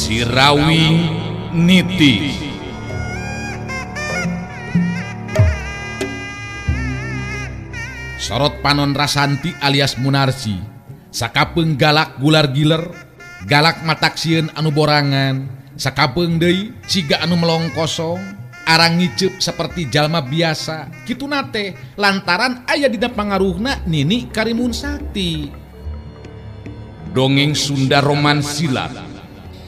Sirawing Niti. Sorot panon Rasanti alias Munarsi sakapeung galak gular giler, galak mataksieun anu borangan, sakapeung deui siga anu melong kosong, arang ngiceup seperti jalma biasa. Kituna teh lantaran aya dina pangaruhna Nini Karimun Sakti. Dongeng Sunda Roman Silat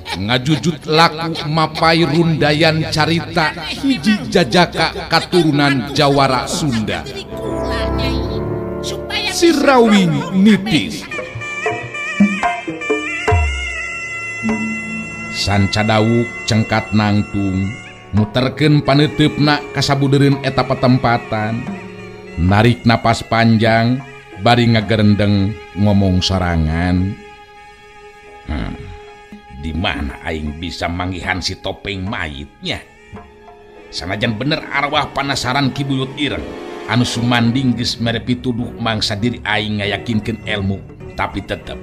ngajujut laku mapai rundayan carita hiji jajaka katurunan Jawara Sunda. Sirawing Nitis. Sanca dawuk cengkat nangtung muterkeun paneuteup-na kasabudereun eta patempatan, narik napas panjang bari ngagerendeng ngomong sorangan. Di mana aing bisa manggihan si topeng mayitnya? Sanajan bener arwah panasaran Ki Buyut Ireng anu sumanding geus mere pituduh mangsa diri aing ngayakinkeun ilmu, tapi tetep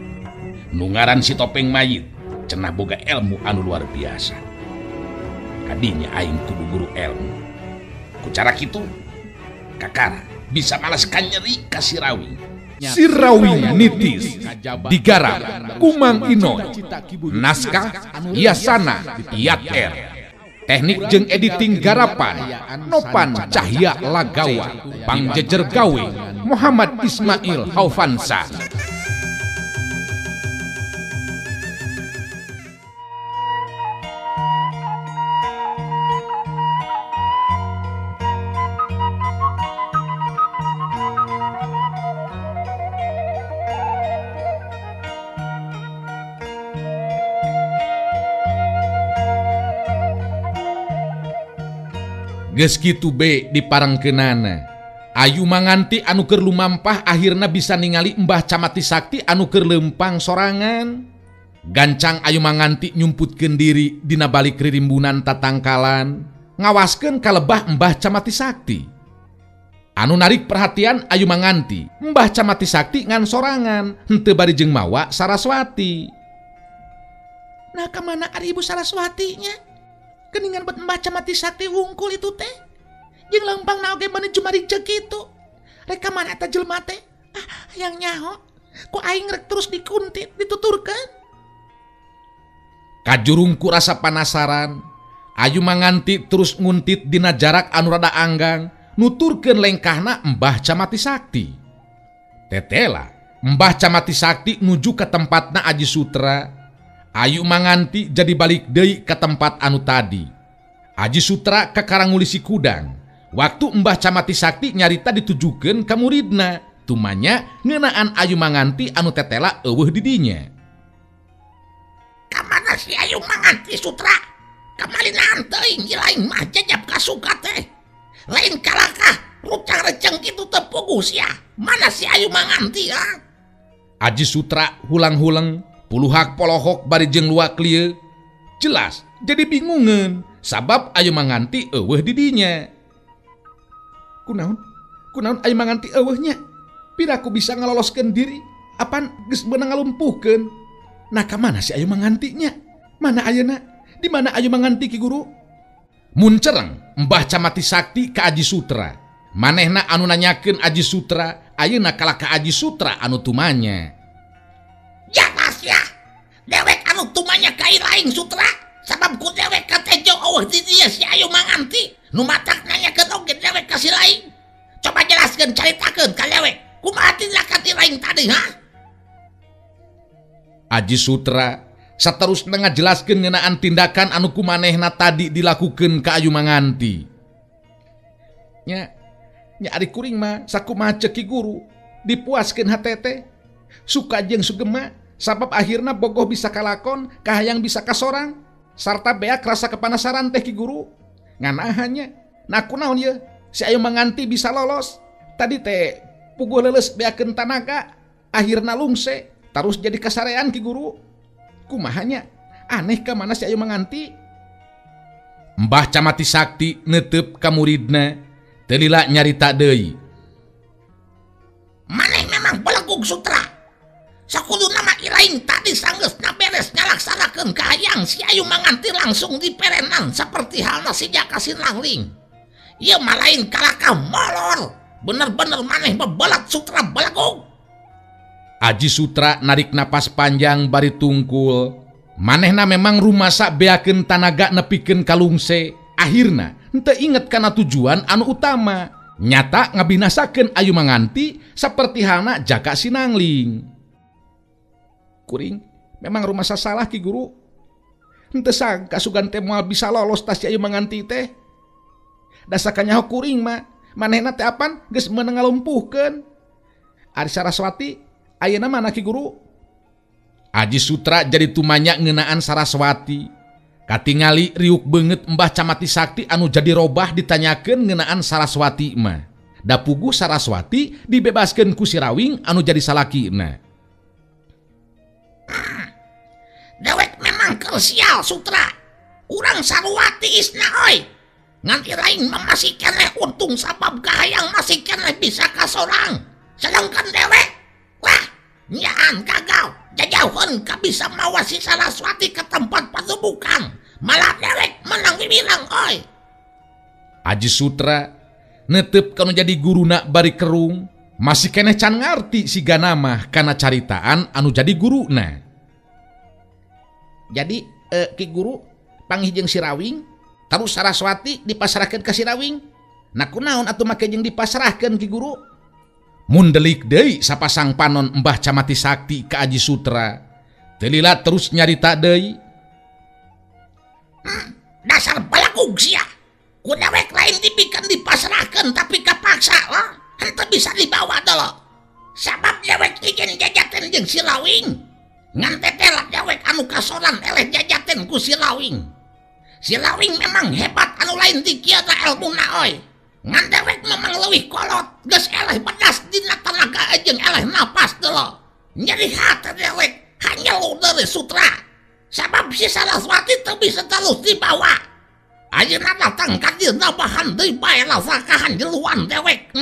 nu ngaran si topeng mayit cenah boga ilmu anu luar biasa. Kadinya aing kudu guru ilmu. Ku cara kitu kakara bisa malas kanyeri ka Sirawing. Sirawing Nitis digarap Kumang Inoy, naskah Yasana Yat R, teknik jeung editing garapan Nopan Cahya Lagawa, pangjejer gawe Muhammad Ismail Haufansa. Geus kitu be diparengkeunana. Ayu Manganti anu keur lumampah akhirna bisa ningali Mbah Camati Sakti anu keur leumpang sorangan. Gancang Ayu Manganti nyumputkeun diri dina balik ririmbunan tatangkalan, ngawaskeun ka lebah Mbah Camati Sakti. Anu narik perhatian Ayu Manganti, Mbah Camati Sakti ngan sorangan, henteu bari jeung mawa Saraswati. Nah, ka mana ari Ibu Saraswatinya? Keningan buat Mbah Camati Sakti wungkul itu teh. Jeung lempang na oge meuni jumarijeg kitu. Rek ka mana eta jelema teh? Ah, yang nyaho. Ku aing rek terus dikuntit, dituturkeun. Kajurung ku rasa panasaran, Ayu Manganti terus nguntit dina jarak anu rada anggang, nuturkeun lengkahna Mbah Camati Sakti. Tetela, Mbah Camati Sakti nuju ka tempatna Aji Sutra. Ayu Manganti jadi balik deui ke tempat anu tadi. Aji Sutra ke Karangulisi Kudang. Waktu Mbah Camati Sakti nyarita ditujukeun ka muridna, tumanya ngeunaan Ayu Manganti anu tetela eueuh di dinya. Ka mana si Ayu Manganti Sutra? Kamalinaan teuing lain mah jajab kasuka teh. Lain kalakah rucang-receng kitu teu puguh sia. Mana si Ayu Manganti ah? Aji Sutra hulang-huleng, puluhak polohok bari jeung luak lieu. Jelas jadi bingungeun sabab Ayu Manganti eueuh di dinya. Kunaon? Kunaon Ayu Manganti eueuh nya? Piraku bisa ngaloloskeun diri? Apan geus beunang ngalumpuhkeun? Nah ka mana si Ayu Manganti nya? Mana ayeuna? Di mana Ayu Manganti Ki Guru? Muncereng Mbah Camati Sakti ka Aji Sutra. Manehna anu nanyakeun Aji Sutra, ayeuna kalah ka Aji Sutra anu tumanya. Jalas ya, dewek anu tumanya kai lain Sutra. Sabab ku dewek katejo eueuh di dieu si Ayu Manganti. Nu matak nanyakeun oge dewek ka si lain. Coba jelaskeun, caritakeun ka dewek. Kumaha tindakan ti lain tadi, ha? Aji Sutra saterusna ngajelaskeun ngeunaan tindakan anu kumanehna tadi dilakukeun ka Ayu Manganti. Nya, nya ari kuring mah sakumaha ceuk Ki Guru, dipuaskeun hate teh. Suka jeung sugema sabab akhirna bogoh bisa kalakon, kahayang bisa kasorang, sarta beak rasa kepanasaran teh Ki Guru. Nganahannya, nah kunaon ye si Ayu Manganti bisa lolos. Tadi teh puguh leuleus beakeun tanaga, akhirna lungse, tarus jadi kasarean Ki Guru. Kumahanya, aneh ka mana si Ayu Manganti? Mbah Camati Sakti netep ka muridna, teu lila nyarita deui. Maneh memang belegug Sutra. Sakuduna mah iraing tadi sanggeus na beres. beres ngalaksanakeun kahayang si Ayu Manganti langsung diperenan seperti halna si Jaka Sinangling. Ieu mah lain kalakah molor, bener-bener maneh bebelat Sutra belagog. Aji Sutra narik napas panjang bari tungkul. Manehna memang rumasa beakeun tanaga nepikeun kalungse. Akhirna henteu inget kana tujuan anu utama. Nyata ngabinasakeun Ayu Manganti seperti halna Jaka Sinangling. Kuring memang rumasa salah Ki Guru. Henteu sangka sugan teh moal bisa lolos tas si Ayu Manganti teh. Dasakanyaho kuring mah manehna teh apan geus meunang ngalumpuhkeun. Ari Saraswati ayeuna mana Ki Guru? Aji Sutra jadi tumanya ngeunaan Saraswati. Katingali riuk beungeut Mbah Camati Sakti anu jadi robah ditanyakeun ngeunaan Saraswati mah. Da puguh Saraswati dibebaskeun ku si Rawing anu jadi salakina. Dewek memang krusial Sutra. Urang Sarwati isna oi. Ngan lain mah masih keneh untung sabab kahayang masih keneh bisa kasorang. Sedangkan dewek wah nyaan gagal. Jajauhan ka bisa mawa si Saraswati ke tempat padubukan. Malah dewek menang bilang oi. Aji Sutra netep kanu jadi guruna bari kerung. Masih keneh can ngarti siga mah kana caritaan anu jadi guruna. Jadi Ki Guru panggih jeung si Rawing, terus Saraswati dipasrahkeun ka si Rawing. Nah kunaon atuh make jeung dipasrahkeun Ki Guru? Mundelik deui sapasang panon Mbah Camati Sakti ka Aji Sutra. Teu lila terus nyarita deui. Dasar balagug sia. Ku dewek lain dibikin dipasrahkeun tapi kapaksa lah. Henteu bisa dibawa deuleu. Sabab dewek izin jajaten jeung si Rawing. Ngan teteh dewek anu kasoran eleh jajaten ku si Rawing. Si Rawing memang hebat anu lain di kieu teh elmuna oi. Ngan dewek memang leuwih kolot, geus eleh bedas dina tanaga jeung eleh napas deuleu. Nyeri hate dewek hanyelu deui Sutra. Sabab si Saraswati teu bisa terus dibawa. Ayeuna datang ka dieu nambahan deui bae lasakahan jeluan dewek.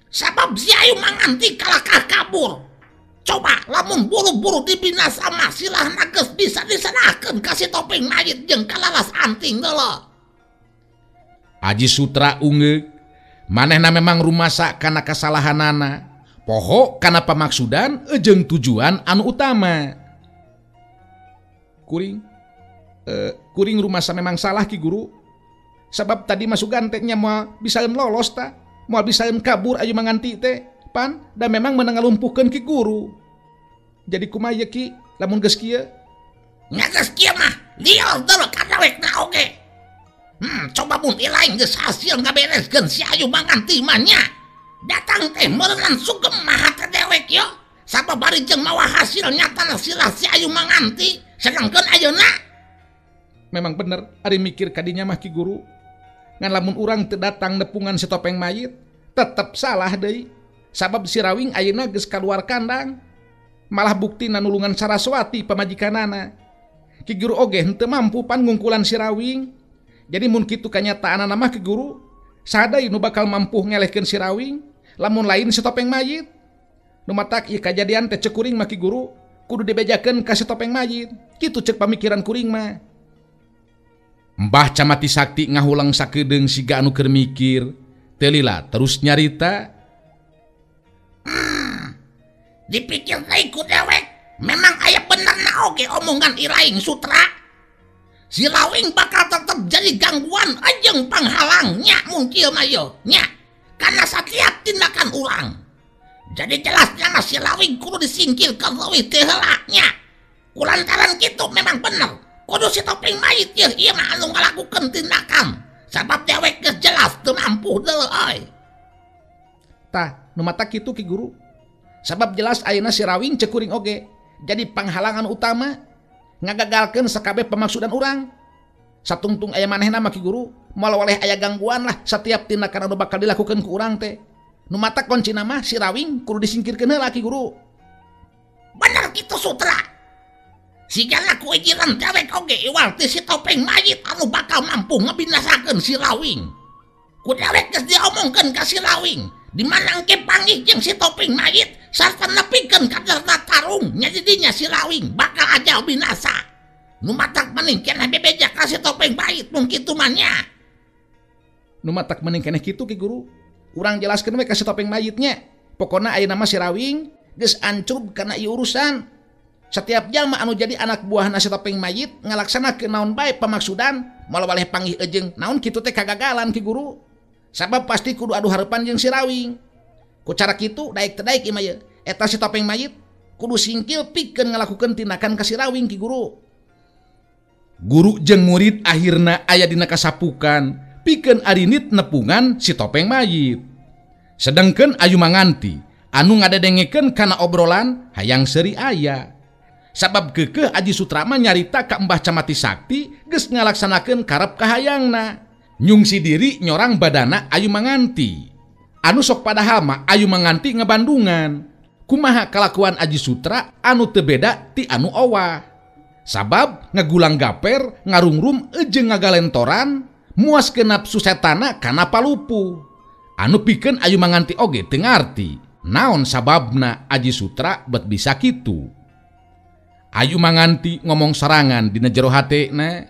Sabab si Ayu Manganti kalakah kabur. Coba lamun buru-buru dibina sama silahna geus bisa diserahkeun ka si topeng mayit jeung kalalas anting deuleu. Aji Sutra ungeuk. Manehna memang rumasa kana kasalahanana, poho kana pamaksudan jeung tujuan anu utama. Kuring kuring rumasa memang salah Ki Guru. Sabab tadi masukan teh nya moal bisaeun lolos ta, moal bisaeun kabur Ayu Manganti teh. Pan da memang meunang ngalumpuhkeun Ki Guru. Jadi kumaha ye Ki lamun geus kieu? Nya geus kieu mah lieur deuleu ka dewekna oge. Coba mun ilaing geus hasil ngabereskeun si Ayu Manganti mah nya. Datang teh meureunnan sugem mah hate dewek yo. Sabab bari jeung mawa hasil nyatana sirah si Ayu Manganti, sedangkeun ayeuna memang bener ari mikir kadinya mah Ki Guru. Ngan lamun urang teu datang nepungan si topeng mayit, tetep salah deui. Sabab si Rawing ayeuna geus kaluar kandang. Malah buktina nulungan Saraswati pamajikanana. Ki Guru oge henteu mampu pan ngungkulan si Rawing. Jadi mun kitu kanyataanana mah Ki Guru, sadai nu bakal mampu ngelehkeun si Rawing, lamun lain si topeng mayit. Nu matak ieu kajadian teh ceuk kuring mah Ki Guru, kudu dibejakeun ka si topeng mayit. Kitu ceuk pamikiran kuring mah. Mbah Camati Sakti ngahulang sakedeung siga anu keur mikir. Teu lila terus nyarita. Dipikir deui ku dewek, memang aya benerna oge omongan Iraing Sutra. Si Rawing bakal tetep jadi gangguan jeung panghalangnya mun kieu mah yo nya. Karena setiap tindakan urang. Jadi jelasnya mah si Rawing kudu disingkirkeun leuwih teu heula nya. Kulantaran kitu memang bener. Kudu si topeng mayit yeuh ieu mah anu ngalakukeun tindakan. Sabab dewek geus jelas teu mampu deuleu euy. Tah, nu mata kitu Ki Guru. Sabab jelas ayeuna si Rawing ceuk kuring oge jadi panghalangan utama ngagagalkeun sakabeh pamaksudan urang. Satungtung aya manehna mah Ki Guru, moal waleh aya gangguan lah setiap tindakan anu bakal dilakukeun ku urang teh. Nu mata kuncina mah si Rawing kudu disingkirkeun heula Ki Guru. Bener kitu Sutra. Sigana ku ijiran dewek oge iwal ti si topeng mayit anu bakal mampu ngebinasakeun si Rawing. Ku dewek geus diomongkeun ka si Rawing, di mana engke panggih jeung si topeng mayit, Sarta nepikeun kaderna tarung nya jadinya si Rawing bakal ajal binasa. Nu matak mending keneh bebeja ka si topeng bait mung kitu mah nya. Nu matak mending keneh kitu Ki Guru. Urang jelaskeun we ka si topeng mayitnya. Pokona ayeuna mah si Rawing geus ancrub kana ieu urusan. Setiap jalma anu jadi anak buahna si topeng mayit ngalaksanakeun naon bae pamaksudan moal waleh panggih ejeung naon kitu teh kagagalan Ki Guru. Sabab pasti kudu adu harepan jeung si Rawing. Ku cara kitu daek teu daek ieu mah ye. Eta si topeng mayit kudu singkil pikeun ngalakukeun tindakan ka si Rawing Ki Guru. Guru jeung murid akhirna aya dina kasapukan pikeun arinit nepungan si topeng mayit. Sedengkeun Ayu Manganti anu ngadedengekeun kana obrolan hayang seuri aya. Sabab keukeuh Aji Sutra mah nyarita ka Mbah Camati Sakti geus ngalaksanakeun karep kahayangna. Nyungsi diri nyorang badana Ayu Manganti. Anu sok padahal mah Ayu Manganti ngebandungan. Kumaha kalakuan Aji Sutra anu teu beda ti anu owah. Sabab ngagulang gaper, ngarungrum jeung ngagalentoran, muaskeun nafsu setana kana palupuh. Anu pikeun Ayu Manganti oge teu ngarti naon sababna Aji Sutra bet bisa kitu. Ayu Manganti ngomong sorangan dina jero hatena.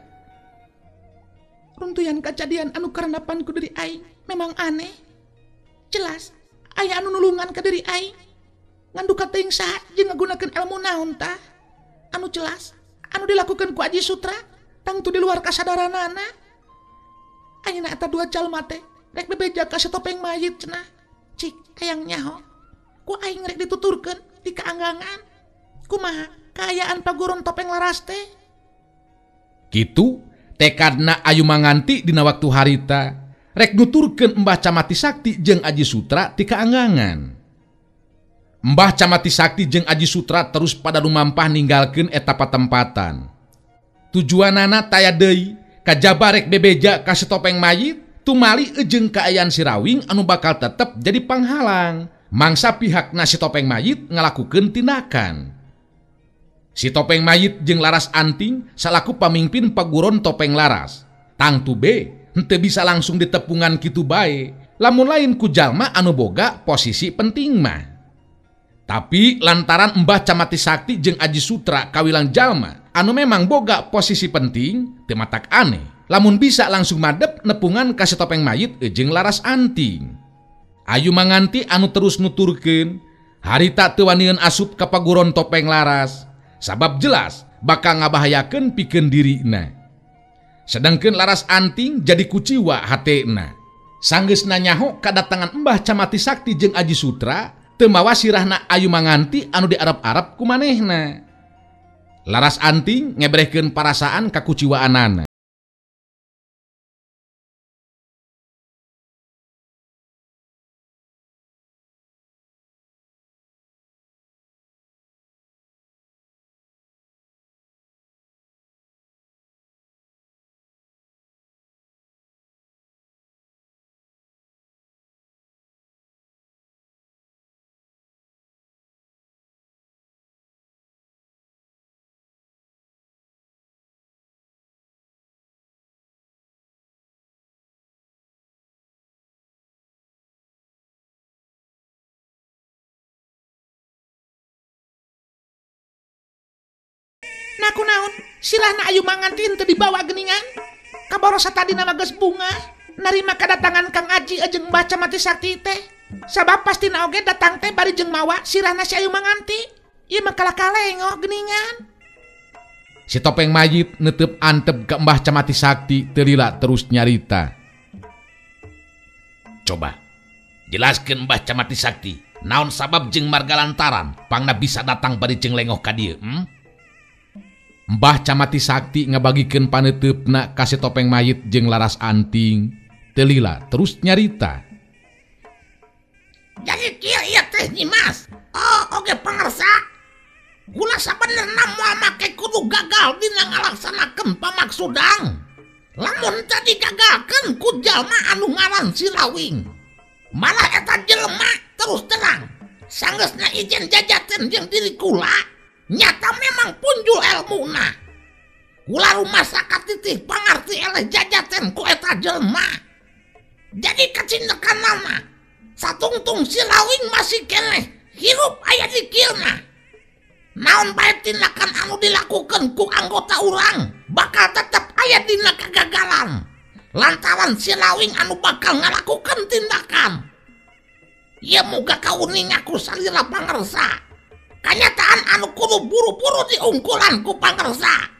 Runtuyan kajadian anu karandapan ku diri aing memang aneh. Jelas aya anu nulungan ka diri aing. Ngan duka teuing saha jeung ngagunakeun ilmu naon tah? Anu jelas anu dilakukeun ku Aji Sutra tangtu di luar kasadaranana. Ayeuna eta dua jalma teh rek bebeja ka si topeng mayit cenah. Cik hayang nyaho. Ku aing rek dituturkeun di kaanggangan. Kumaha kaayaan paguron topeng laras teh? Kitu tekadna Ayu Manganti dina waktu harita rek nuturkeun Mbah Camati Sakti jeung Aji Sutra ti kaanggangan. Mbah Camati Sakti jeung Aji Sutra terus pada lumampah ninggalkeun eta patempatan. Tujuanana taya deui kajaba rek bebeja ka si topeng mayit tumali jeung kaayaan si Rawing anu bakal tetep jadi panghalang. Mangsa pihakna si topeng mayit ngalakukeun tindakan. Si topeng mayit jeung Laras Anting salaku pamimpin paguron topeng laras. Tangtu be henteu bisa langsung ditepungan kitu bae, lamun lain ku jalma anu boga posisi penting mah. Tapi lantaran Mbah Camati Sakti jeung Aji Sutra kawilang jalma anu memang boga posisi penting, teu matak aneh lamun bisa langsung madep nepungan ka si topeng mayit jeung Laras Anting. Ayu Manganti anu terus nuturkeun harita teu wanian asup ka paguron topeng laras. Sabab jelas bakal ngabahayakeun pikeun dirina. Sedangkeun Laras Anting jadi kuciwa hatena. Sanggeusna nyaho kadatangan Mbah Camati Sakti jeung Aji Sutra teu mawa sirahna Ayu Manganti anu diarep-arep ku manehna. Laras Anting ngebrehkeun parasaan kakuciwaanana. Nah kunaon sirahna Ayu Manganti teu dibawa geuningan. Kaborosa tadi nama geus bunga narima kadatangan Kang Aji jeung Mbah Camati Sakti teh. Sabab pastina oge datang teh bari jeung mawa sirahna si Ayu Manganti. Ieu mah kalah kalengoh geuningan. Si topeng mayit netep antep ke Mbah Camati Sakti teu lila terus nyarita. Coba jelaskeun Mbah Camati Sakti naon sabab jeung marga lantaran pangna bisa datang bari jeung lengoh ka dieu, Mbah Camati Sakti ngabagikeun paneuteup ka si topeng mayit jeung Laras Anting teu lila terus nyarita. Jadi kieu ieu teh Nyi Mas. Oh, oge pangarsa. Kula sabenerna moal make kudu gagal dina ngalaksanakeun pamaksudang. Lamun tadi gagalkeun ku jalma anu ngaran si Rawing. Malah eta jelema terus terang sanggeusna ijen jajaten jeung diri kula. Nyata memang punjul elmuna. Kula rumasa katitih pangarti eleh jajaten ku eta jelema. Jadi kacindekanana satungtung si Rawing masih keneh Hirup aya di kilna. Naon bae tindakan anu dilakukan ku anggota urang bakal tetep aya dina kegagalan. Lantaran si Rawing anu bakal ngalakukan tindakan. Ieu muga kauninga ku salira pangersa. Kanyataan anu kudu buru-buru diungkulan ku pangersa.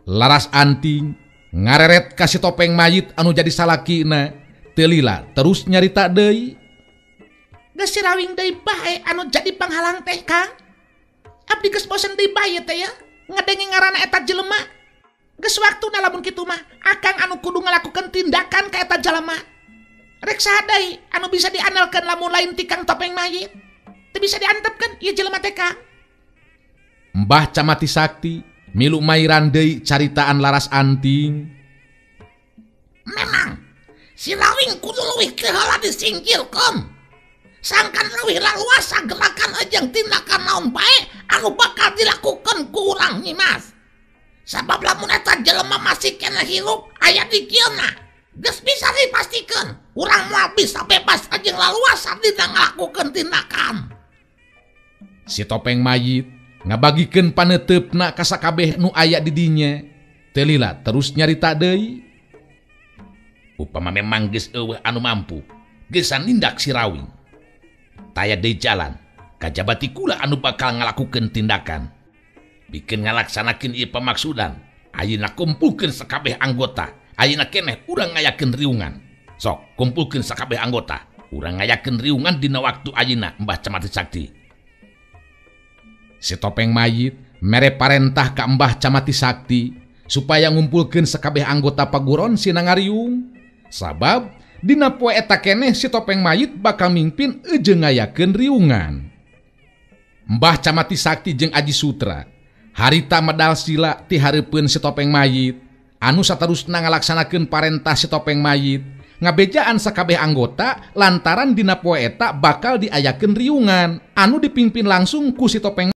Laras Anting ngareret ka si topeng mayit anu jadi salakina. Teu lila terus nyarita deui. Geus si Rawing deui bae anu jadi panghalang teh Kang. Abdi geus bosen deui bae teh ya ngadenge ngaranna eta jelema. Geus waktuna lamun kitu mah akang anu kudu ngalakukeun tindakan ka eta jelema. Rek saha deui anu bisa diandalkeun lamun lain ti Kang Topeng Mayit. Teu bisa diantepkeun ieu jelema teh Kang. Mbah Camati Sakti milu mairan deui caritaan Laras Anting. Memang si Rawing kudu leuwih teu heula disingkirkeun. Sangkan leuwih laluasa gerakan jeung tindakan naon bae anu bakal dilakukeun ku urang Nyimas. Sabab lamun eta jelema masih keneh hirup aya di kieuna, geus bisa dipastikeun urang moal bisa bebas jeung laluasa dina ngalakukeun tindakan. Si topeng mayit ngabagikeun paneuteup-na ka sakabeh nu aya di dinya. Teu lila terus nyarita deui. Upama memang geus eueuh anu mampu, geus nindak si Rawing. Taya deui jalan, kajabati kula anu bakal ngalakukeun tindakan. Bikin ngalaksanakeun ieu pamaksudan, ayeuna kumpulkeun sakabeh anggota, ayeuna keneh urang ngayakeun riungan. Sok, kumpulkeun sakabeh anggota, urang ngayakeun riungan dina waktu ayeuna Mbah Camati Sakti. Si topeng mayit mere parentah ka Mbah Camati Sakti supaya ngumpulkeun sakabeh anggota paguron sina ngariung. Sabab dina poe eta keneh si topeng mayit bakal mimpin jeung ngayakeun riungan. Mbah Camati Sakti jeung Aji Sutra harita medal sila ti hareupeun si topeng mayit anu saterusna ngalaksanakeun parentah si topeng mayit ngabejaan sakabeh anggota lantaran dina poe eta bakal diayakeun riungan anu dipimpin langsung ku si topeng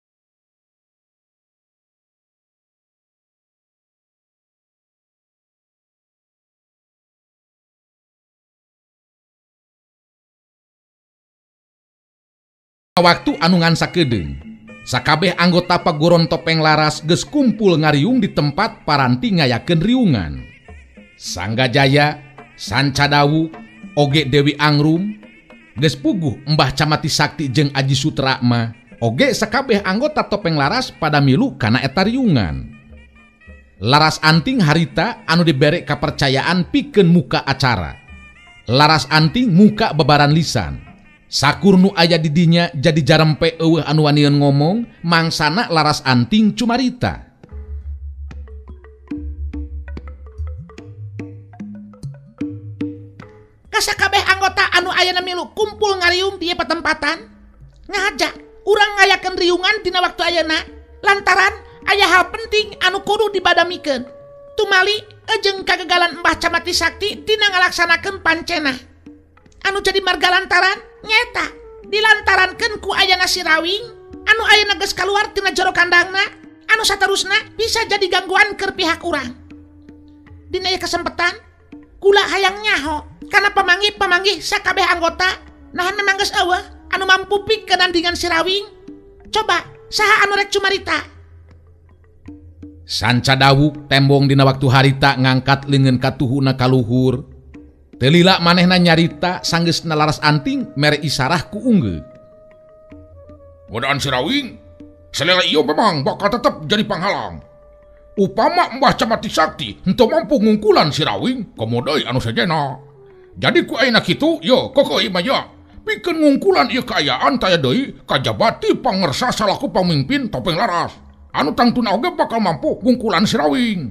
waktu anu ngan sakedeung. Sakabeh anggota paguron topeng laras geus kumpul ngariung di tempat paranti ngayakeun riungan. Sanggajaya, Sanca Dawu, oge Dewi Angrum, geus puguh Mbah Camati Sakti jeung Aji Sutra mah, oge sakabeh anggota topeng laras pada milu kana eta riungan. Laras Anting harita anu dibere kapercayaan pikeun muka acara. Laras Anting muka babaran lisan. Sakur nu aya di dinya jadi jarempe eueuh anu wanian ngomong, mangsana Laras Anting cumarita. Kasakabeh anggota anu ayana milu kumpul ngariung di patempatan. Ngahaja urang ngayakeun riungan dina waktu ayeuna lantaran aya hal penting anu kudu dibadamikeun. Tumali jeung kagagalan Mbah Camati Sakti dina ngalaksanakeun pancena. Anu jadi marga lantaran nyeta dilantarankeun ku ayana si Rawing anu ayana geus kaluar tina jero kandangna anu saterusna bisa jadi gangguan keur pihak urang. Dina ieu kesempatan kula hayang nyaho kana pamanggih-pamanggih sakabeh anggota nahan memang geus eueuh anu mampu pikeun nandingan si Rawing. Coba saha anu rek cumarita? Sanca Dawuk tembong dina waktu harita ngangkat leungeun katuhuna ka luhur. Teu lila manehna nyarita sanggeusna Laras Anting mere isarah ku unggeu. Godaan si Rawing, selera ieu memang bakal tetep jadi panghalang. Upama Mbah Camati Sakti henteu mampu ngungkulan si Rawing, komo deui anu sejena. Jadi ku ayeuna kitu, yo kokoh ieu mah ya. Pikeun ngungkulan ieu kaayaan taya deui kajabati pangersa salaku pamimpin topeng laras. Anu tangtuna oge bakal mampu ngungkulan si Rawing.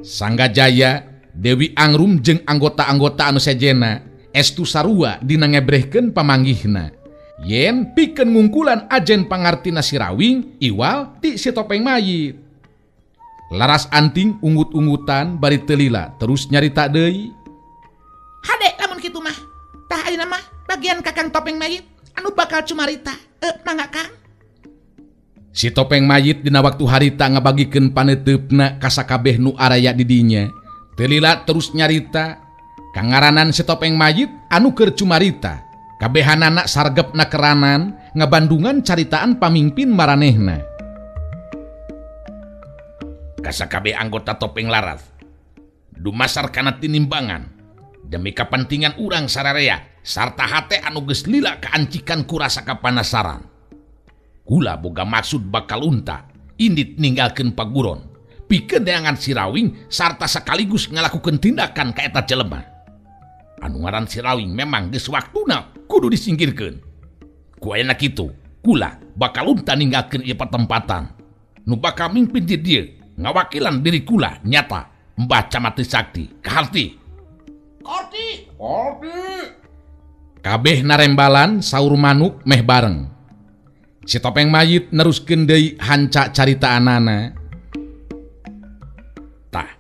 Sanggajaya, Dewi Angrum jeung anggota-anggota anu sejena estu sarua dina ngebrehkeun pamanggihna. Yen pikeun ngungkulan ajen pangartina si Rawing iwal ti si topeng mayit. Laras Anting unggut-unggutan bari teu lila terus nyarita deui. Hade lamun kitu mah. Tah ayeuna mah bagian Kakang Topeng Mayit anu bakal cumarita. Mangga Kang. Si topeng mayit dina waktu harita ngabagikeun paneuteup-na ka sakabeh nu araya di dinya. Teu lila terus nyarita kangaranan si topeng mayit anu keur cumarita. Kabehanana sargepna keranan ngabandungan caritaan pamingpin maranehna. Kasakabe anggota topeng laras dumasar kana tinimbangan demi kapentingan urang sararea sarta hate anu geus lila kaancikan ku rasa kapanasaran. Kula boga maksud bakal unta indit ninggalkeun paguron pikeun neangan Sirawing sarta sekaligus ngalakukeun tindakan ka eta jelema. Anu ngaran Sirawing memang geus waktuna kudu disingkirkeun. Ku ayana kitu, kula bakal unta ninggalkeun ieu patempatan. Nu bakal mimpin di dieu ngawakilan diri kula nyata Mbah Camat Sakti. Kaharti. Karti. Karti. Kabeh narembalan saur manuk meh bareng. Si topeng mayit neruskeun deui hanca caritaanana. Tah,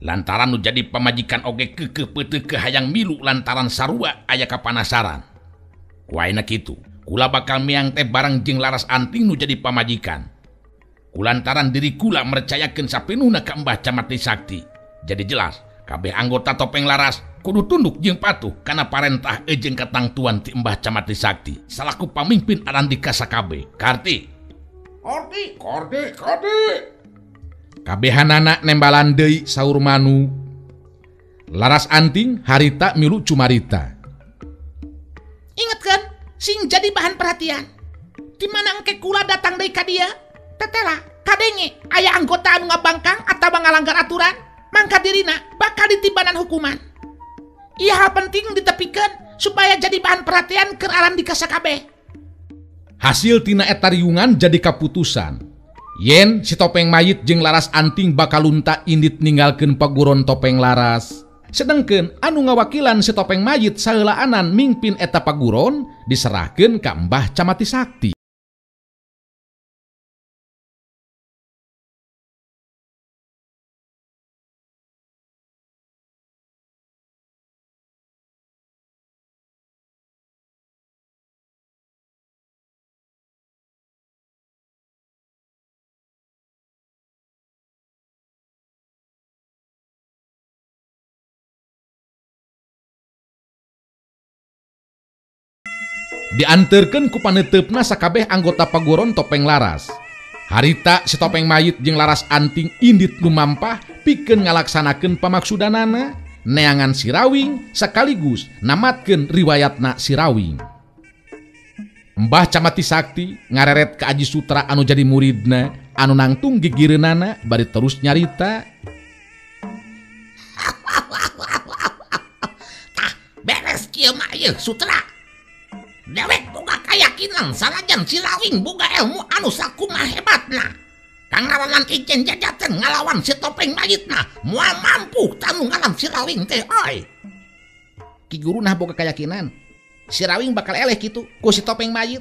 lantaran nu jadi pamajikan oge keukeuh peuteukeuh hayang milu lantaran sarua aya kapanasaran. Ku ayeuna kitu, kula bakal miang teh bareng jeung Laras Anting nu jadi pamajikan. Kulantaran diri kula mercayakeun sapenuhna ka Mbah Camat Sakti. Jadi jelas, kabeh anggota topeng laras kudu tunduk jeung patuh kana parentah jeung katangtuan ti Mbah Camat Sakti salaku pamimpin Arandika sakabe. Karti. Karti, karti, karti. Kabehanana nembalan deui saur manu. Laras Anting harita milu cumarita. Ingetkeun sing jadi bahan perhatian. Di mana engke kula datang deui ka dieu? Tetela kadenge aya anggota anu ngabangkang atawa ngalanggar aturan, mangka dirina bakal ditibanan hukuman. Ieu hal penting ditepikeun supaya jadi bahan perhatian keur Arandika sakabeh. Hasil tina eta riungan jadi kaputusan. Yen si topeng mayit jeung Laras Anting bakal lunta indit ninggalkeun paguron topeng laras. Sedengkeun anu ngawakilan si topeng mayit saheulaanan mingpin eta paguron diserahkeun ka Mbah Camati Sakti. Dianterkeun ku paneuteup-na sakabeh anggota paguron topeng laras. Harita si topeng mayit jeung Laras Anting indit lumampah pikeun ngalaksanakeun pamaksudanana neangan Sirawing sekaligus namatkeun riwayatna Sirawing. Mbah Camati Sakti ngareret ka Aji Sutra anu jadi muridna anu nangtung gigireunana bari terus nyarita. Tah beres kieu mah ieu Sutra. Dewek boga kayakinan sanajan Sirawing boga ilmu anu sakumaha hebatna. Kangaranan ijen jajaten ngalawan si topeng mayitna moal mampu tanu ngalan Sirawing teh oi. Ki guru nah boga kayakinan Sirawing bakal eleh kitu ku si topeng mayit.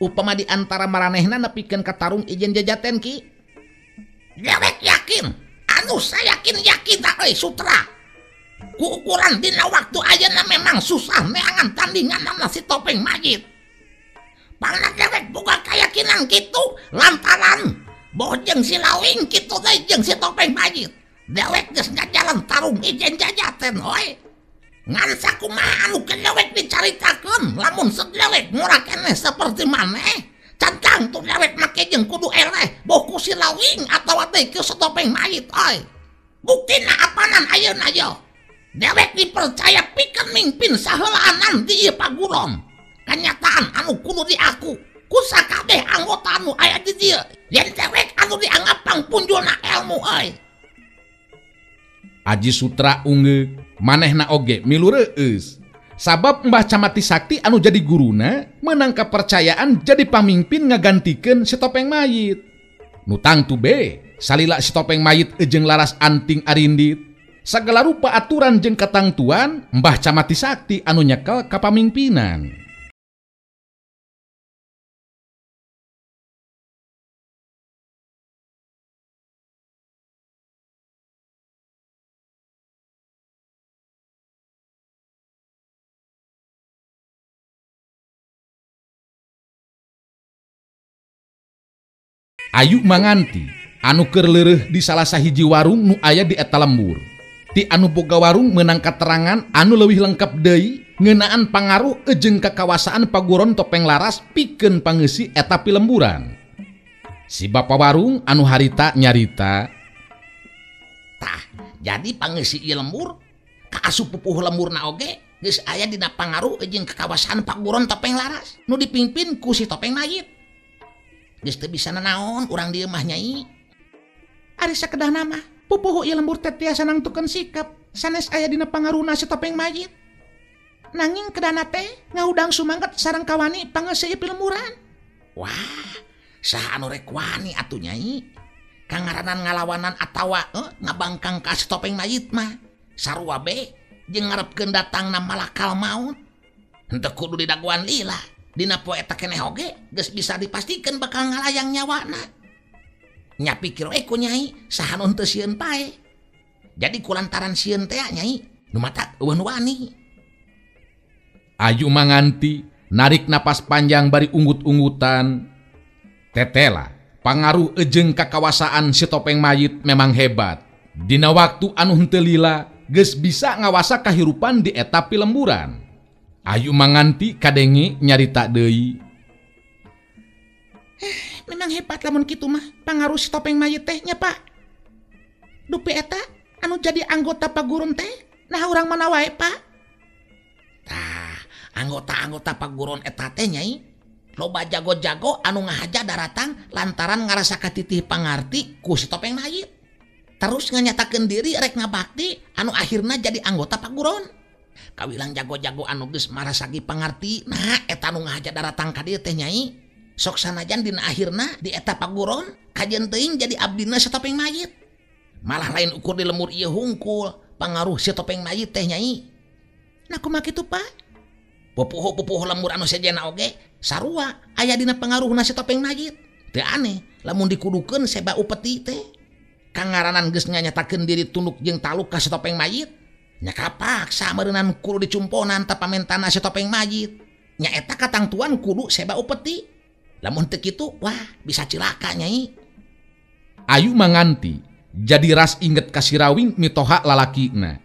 Upama di antara maranehna nepikeun ka tarung ijen jajaten ki. Dewek yakin, anu sayakin yakin ta euy Sutra. Ku ukuran dina waktu ayeuna memang susah neangan tandingan si topeng mayit. Pangna dewek boga kayakinan kitu lantaran boh jeung Sirawing kitu deui jeung si topeng mayit. Dewek geus ngajalan tarung ijen jajaten oi. Ngan sakumaha anu ke dewek dicaritakeun lamun sedewek ngora keneh seperti maneh. Cantang tuh dewek make jeung kudu eleh boh ku Sirawing atawa teh ku si topeng mayit oi. Buktina apanan ayeuna yo. Dewek dipercaya pikeun mingpin saheulaanan di ieu paguron. Kanyataan anu kudu diaku ku sakabeh anggota anu aya di dieu. Yen dewek anu dianggap pangpunjulna ilmu euy. Aji Sutra ungeuk, manehna oge milu reueus. Sabab Mbah Camati Sakti anu jadi guruna meunang kapercayaan jadi pamimpin ngagantikeun si topeng mayit. Nu tangtu be salila si topeng mayit jeung Laras Anting arindit. Sagala rupa aturan jeung katangtuan Mbah Camati Sakti anu nyekel kapamimpinan. Ayu manganti anu keur leureuh di salah sahiji warung nu aya di eta lembur. Ti anu boga warung meunang katerangan anu leuwih lengkap deui ngeunaan pangaruh jeung kakawasaan paguron topeng laras pikeun pangeusi eta pilemburan. Si bapa warung anu harita nyarita, tah jadi pangeusi ieu lembur kaasup pupuh lemburna oge geus aya dina pangaruh jeung kakawasaan paguron topeng laras nu dipimpin ku si topeng mayit. Geus teu bisa nanaon urang dieu mah Nyai. Ari sakedahna mah pupuhu ieu lembur teh tiasa nangtukeun sikap sanes aya dina pangaruhna si topeng mayit. Nanging kedana teh ngahudang sumangkat sareng kawani pangeusi ieu pilemburan. Wah, saha anu rek wani atuh Nyai? Kangaranan ngalawanan atawa ngabangkang ka si topeng mayit mah sarua be jeung ngarepkeun datangna malakal maut. Henteu kudu didagoan lila. Dina poe eta keneh oge geus bisa dipastikeun bakal ngalayang nyawana. Nya pikir we ku Nyai saha nu henteu sieun pae. Jadi kulantaran sieun teh Nyai nu matak eueuh nu wani. Ayu Manganti narik napas panjang bari unggut-unggutan. Tetela pangaruh ejeng kakawasaan si topeng mayit memang hebat. Dina waktu anu henteu lila geus bisa ngawasa kahirupan di eta pilemburan. Ayu Manganti kadenge nyarita deui. Memang hebat lamun kitu mah pangaruh si topeng mayit teh nya Pak. Dupi eta anu jadi anggota paguron teh nah urang mana wae Pak? Tah, anggota-anggota paguron eta teh Nyai loba jago-jago anu ngahaja daratang lantaran ngarasa katitih pangarti ku si topeng mayit. Terus nganyatakeun diri rek ngabakti anu akhirna jadi anggota paguron. Kawilang jago-jago anu geus marasagi pangarti nah eta anu ngahaja daratang ka dieu teh Nyai. Sok sanajan dina akhirna di eta paguron kajeun teuing jadi abdina si topeng mayit. Malah lain ukur di lemur ieu hungkul pangaruh si topeng mayit teh Nyai. Nah kumaha kitu Pak? Pupuhu-pupuhu lemur anu sejenna oge sarua aya dina pangaruhna si topeng mayit. Teu aneh lamun dikudukeun seba upeti teh. Kangaranan geus nganyatakeun diri tunduk jeung taluk ka si topeng mayit. Nya kapaksa meureunan kudu dicumponan ta pamentana si topeng mayit. Nya eta katangtuan kudu seba upeti. Lamun teu kitu wah bisa cilaka Nyai. Ayu Manganti jadi ras inget ka si Rawing mitoha lalakina.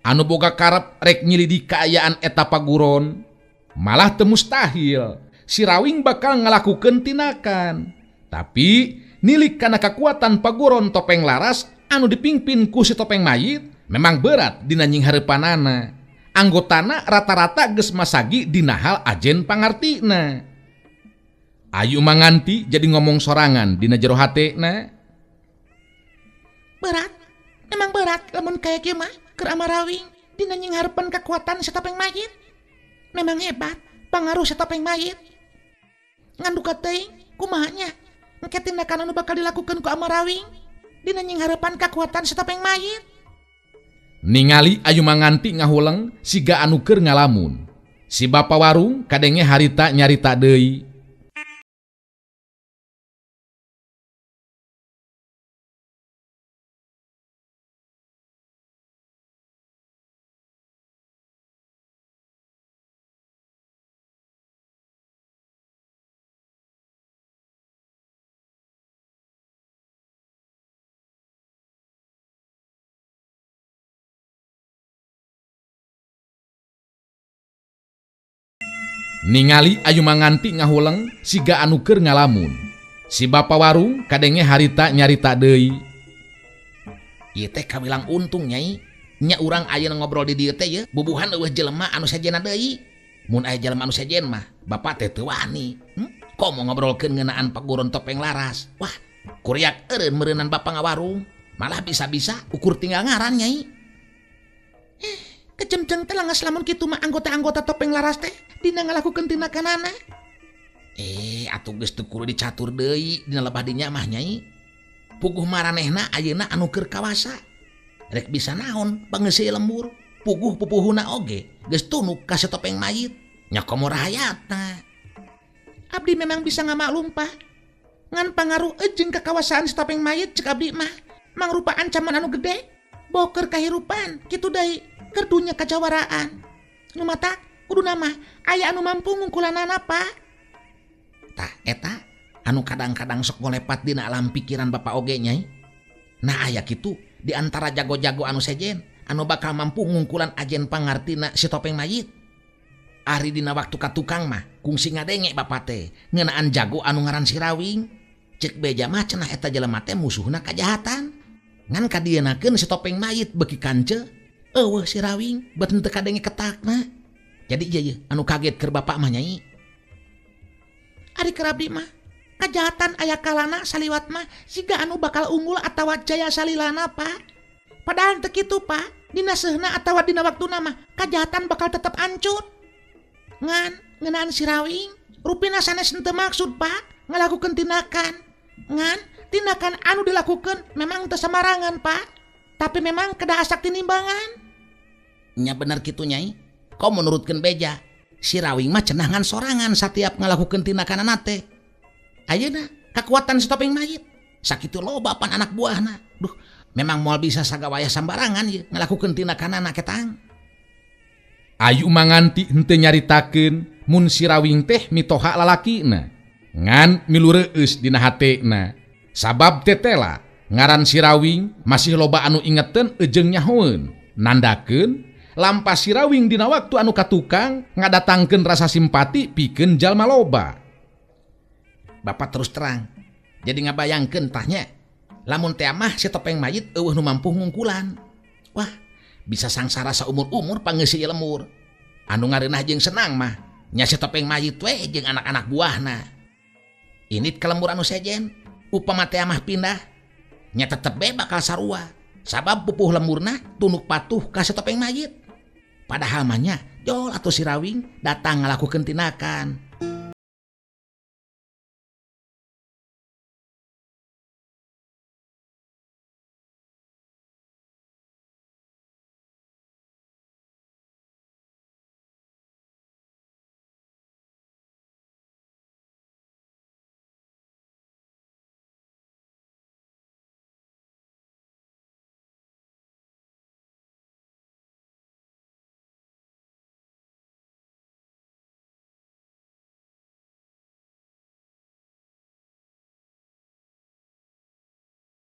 Anu boga karep rek nyilidik kaayaan eta paguron. Malah teu mustahil si Rawing bakal ngalakukeun tindakan. Tapi nilik kana kakuatan paguron topeng laras anu dipimpin ku si topeng mayit memang berat dina nyinghareupanana. Anggotana rata-rata geus masagi dina hal ajen pangartina. Ayu Manganti jadi ngomong sorangan dina jero hatena. Berat, memang berat lamun kaya kieu mah keur amarawing dina nyinghareupan kekuatan si topeng mayit. Memang hebat pangaruh si topeng mayit. Ngan duka teuing kumaha nya engke tindakan anu bakal dilakukeun ku amarawing dina nyinghareupan kekuatan si topeng mayit. Ningali Ayu Manganti ngahuleng siga anu keur ngalamun. Si bapa warung kadenge harita nyarita deui. Ningali Ayu Manganti ngahuleng siga anu keur ngalamun. Si bapa warung kadenge harita nyarita deui. Ieu teh kawilang untung Nyai. Nya urang ayeuna ngobrol di dieu teh ye, bubuhan eueuh jelema anu sejenna deui. Mun aya jelema anu sejen mah, bapak teh teu wani. Komo ngobrolkeun ngeunaan paguron topeng laras. Wah, kuriak eureun meureunan bapak ngawarung. Malah bisa-bisa ukur tinggal ngaran Nyai. Kecemceng teh langas lamun kitu mah anggota-anggota topeng laras teh dina ngalakukeun tindakanana. Atuh geus teu kudu dicatur deui dina lebah dinya mah Nyai. Puguh maranehna ayeuna anu keur kawasa. Rek bisa naon pangeusi lembur. Puguh pupuhuna oge geus tunuk ka si topeng mayit. Nya komo rahayatna. Abdi memang bisa ngamaklum Pak. Ngan pangaruh jeung kakawasaan si topeng mayit cek abdi mah mangrupa ancaman anu gede. Boker kahirupan kitu deui keur dunya kajawaraan. Nu matak kudu nama aya anu mampu ngungkulanana Pak. Tah eta anu kadang-kadang sok ngolepat dina alam pikiran bapak oge Nyai. Nah aya kitu di antara jago-jago anu sejen anu bakal mampu ngungkulan ajen pangartina si topeng mayit. Ari dina waktu ka tukang mah kungsi ngadenge bapak teh ngeunaan jago anu ngaran si Rawing. Cek beja mah cenah eta jelema teh musuhna kajahatan. Ngan kadienakeun si topeng mayit beuki kance eueuh si Rawing bet henteu kadenge ketakna. Jadi ieu ye anu kaget keur bapak mah Nyai. Ari keur abdi mah kajahatan aya kalana saliwat mah siga anu bakal unggul atawa jaya salilana Pak. Padahal teu kitu Pak, dina seuhna atawa dina waktuna mah kajahatan bakal tetep ancur. Ngan ngeunaan si Rawing rupina sanes henteu maksud Pak ngalakukeun tindakan. Ngan tindakan anu dilakukeun memang teu samarangan Pak, tapi memang kedah asak tinimbangan. Nya bener kitu Nyai. Kau menurutkeun beja si Rawing mah cenah ngan sorangan satiap ngalakukeun tindakanana teh. Ayeuna kakuatan si topeng mayit sakitu loba pan anak buahna. Duh, memang moal bisa sagawayah sambarangan ieu ngalakukeun tindakanana ketang. Ayu manganti henteu nyaritakeun mun si Rawing teh mitoha lalakina ngan milu reueus dina hatena. Sabab tetela ngaran si Rawing masih loba anu ingeteun ejeung nyahoeun nandakeun lampa si Rawing dina waktu anu katukang ngadatangkeun rasa simpati pikeun jalma loba. Bapak terus terang jadi ngabayangkeun tahnya lamun teh mah si topeng mayit eueuh nu mampu ngungkulan. Wah, bisa sangsara saumur-umur pangeussi ieu lemur. Anu ngareunah jeung senang mah nya si topeng mayit we jeung anak-anak buahna. Init ka lembur anu sejen upama teh mah pindah nya tetep be bakal sarua sabab pupuh lemurna tunduk patuh ka si topeng mayit. Padahal mah nya jol atuh si Rawing datang ngalakukeun tindakan.